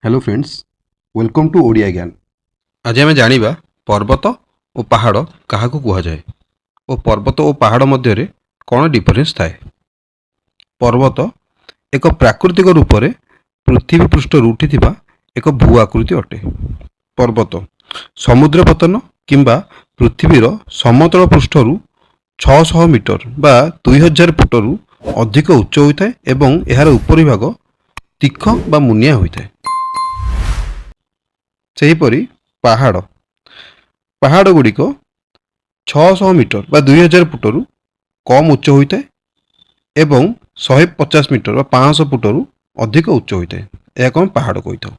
Hello friends, welcome to Odia ଜ୍ଞାନ। ଆଜି ଆମେ ଜାଣିବା ପର୍ବତ ଓ ପାହାଡ଼ କାହାକୁ କୁହାଯାଏ ଓ ପର୍ବତ ଓ ପାହାଡ଼ ମଧ୍ୟରେ କ'ଣ ଡିଫରେନ୍ସ ଥାଏ। ପର୍ବତ ଏକ ପ୍ରାକୃତିକ ରୂପରେ ପୃଥିବୀ ପୃଷ୍ଠରୁ ଉଠିଥିବା ଏକ ଭୂ ଆକୃତି ଅଟେ। ପର୍ବତ ସମୁଦ୍ର ପତନ କିମ୍ବା ପୃଥିବୀର ସମତଳ ପୃଷ୍ଠରୁ 600 ମିଟର ବା 2000 ଫୁଟରୁ ଅଧିକ ଉଚ୍ଚ ହୋଇଥାଏ ଏବଂ ଏହାର ଉପରିଭାଗ ତୀଖ ବା ମୁନିଆ ହୋଇଥାଏ। ସେହିପରି ପାହାଡ଼, ପାହାଡ଼ ଗୁଡ଼ିକ 600 ମିଟର ବା 2000 ଫୁଟରୁ କମ୍ ଉଚ୍ଚ ହୋଇଥାଏ ଏବଂ 150 ମିଟର ବା 500 ଫୁଟରୁ ଅଧିକ ଉଚ୍ଚ ହୋଇଥାଏ। ଏହାକୁ ଆମେ ପାହାଡ଼ କହିଥାଉ।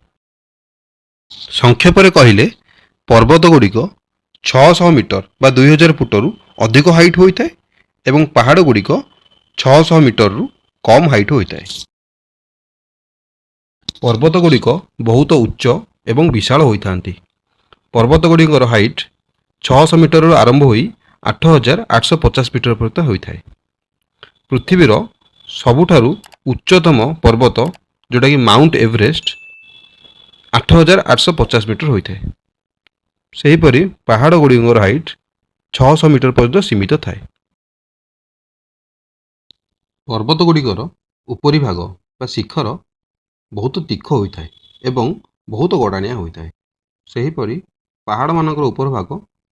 ସଂକ୍ଷେପରେ କହିଲେ, ପର୍ବତ ଗୁଡ଼ିକ 600 ମିଟର ବା 2000 ଫୁଟରୁ ଅଧିକ ହାଇଟ୍ ହୋଇଥାଏ ଏବଂ ପାହାଡ଼ ଗୁଡ଼ିକ 600 ମିଟରରୁ କମ୍ ହାଇଟ୍ ହୋଇଥାଏ। ପର୍ବତ ଗୁଡ଼ିକ ବହୁତ ଉଚ୍ଚ ଏବଂ ବିଶାଳ ହୋଇଥାନ୍ତି। ପର୍ବତ ଗୁଡ଼ିକର ହାଇଟ୍ 600 ମିଟରରୁ ଆରମ୍ଭ ହୋଇ 8850 ମିଟର ପର୍ଯ୍ୟନ୍ତ ହୋଇଥାଏ। ପୃଥିବୀର ସବୁଠାରୁ ଉଚ୍ଚତମ ପର୍ବତ, ଯେଉଁଟାକି ମାଉଣ୍ଟ ଏଭରେଷ୍ଟ, 8850 ମିଟର ହୋଇଥାଏ। ସେହିପରି ପାହାଡ଼ ଗୁଡ଼ିକର ହାଇଟ୍ 600 ମିଟର ପର୍ଯ୍ୟନ୍ତ ସୀମିତ ଥାଏ। ପର୍ବତ ଗୁଡ଼ିକର ଉପରିଭାଗ ବା ଶିଖର ବହୁତ ତୀଖ ହୋଇଥାଏ ଏବଂ ବହୁତ ଗଡ଼ାଣିଆ ହୋଇଥାଏ। ସେହିପରି ପାହାଡ଼ମାନଙ୍କର ଉପର ଭାଗ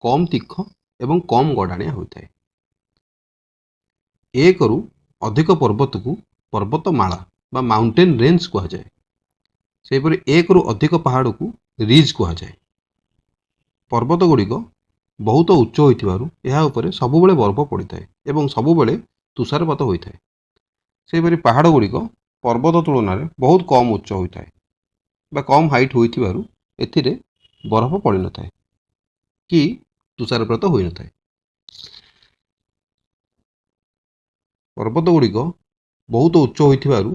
କମ୍ ତୀଖ ଏବଂ କମ୍ ଗଡ଼ାଣିଆ ହୋଇଥାଏ। ଏକରୁ ଅଧିକ ପର୍ବତକୁ ପର୍ବତମାଳା ବା ମାଉଣ୍ଟେନ୍ ରେଞ୍ଜ କୁହାଯାଏ। ସେହିପରି ଏକରୁ ଅଧିକ ପାହାଡ଼କୁ ରିଜ୍ କୁହାଯାଏ। ପର୍ବତ ଗୁଡ଼ିକ ବହୁତ ଉଚ୍ଚ ହୋଇଥିବାରୁ ଏହା ଉପରେ ସବୁବେଳେ ବରଫ ପଡ଼ିଥାଏ ଏବଂ ସବୁବେଳେ ତୁଷାରପାତ ହୋଇଥାଏ। ସେହିପରି ପାହାଡ଼ ଗୁଡ଼ିକ ପର୍ବତ ତୁଳନାରେ ବହୁତ କମ୍ ଉଚ୍ଚ ହୋଇଥାଏ ବା କମ୍ ହାଇଟ୍ ହୋଇଥିବାରୁ ଏଥିରେ ବରଫ ପଡ଼ିନଥାଏ କି ତୁଷାରପାତ ହୋଇନଥାଏ। ପର୍ବତ ଗୁଡ଼ିକ ବହୁତ ଉଚ୍ଚ ହୋଇଥିବାରୁ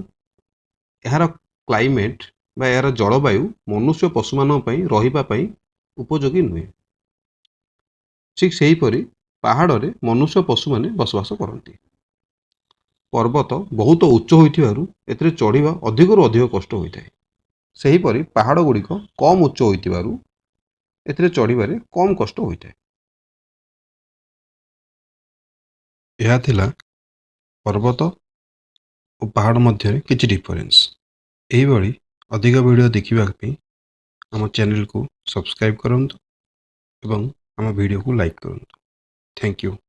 ଏହାର କ୍ଲାଇମେଟ୍ ବା ଏହାର ଜଳବାୟୁ ମନୁଷ୍ୟ ପଶୁମାନଙ୍କ ପାଇଁ ରହିବା ପାଇଁ ଉପଯୋଗୀ ନୁହେଁ। ଠିକ୍ ସେହିପରି ପାହାଡ଼ରେ ମନୁଷ୍ୟ ପଶୁମାନେ ବସବାସ କରନ୍ତି। ପର୍ବତ ବହୁତ ଉଚ୍ଚ ହୋଇଥିବାରୁ ଏଥିରେ ଚଢ଼ିବା ଅଧିକରୁ ଅଧିକ କଷ୍ଟ ହୋଇଥାଏ। ସେହିପରି ପାହାଡ଼ ଗୁଡ଼ିକ କମ୍ ଉଚ୍ଚ ହୋଇଥିବାରୁ ଏଥିରେ ଚଢ଼ିବାରେ କମ୍ କଷ୍ଟ ହୋଇଥାଏ। ଏହା ଥିଲା ପର୍ବତ ଓ ପାହାଡ଼ ମଧ୍ୟରେ କିଛି ଡିଫରେନ୍ସ। ଏହିଭଳି ଅଧିକ ଭିଡ଼ିଓ ଦେଖିବା ପାଇଁ ଆମ ଚ୍ୟାନେଲକୁ ସବସ୍କ୍ରାଇବ୍ କରନ୍ତୁ ଏବଂ ଆମ ଭିଡ଼ିଓକୁ ଲାଇକ୍ କରନ୍ତୁ। Thank you.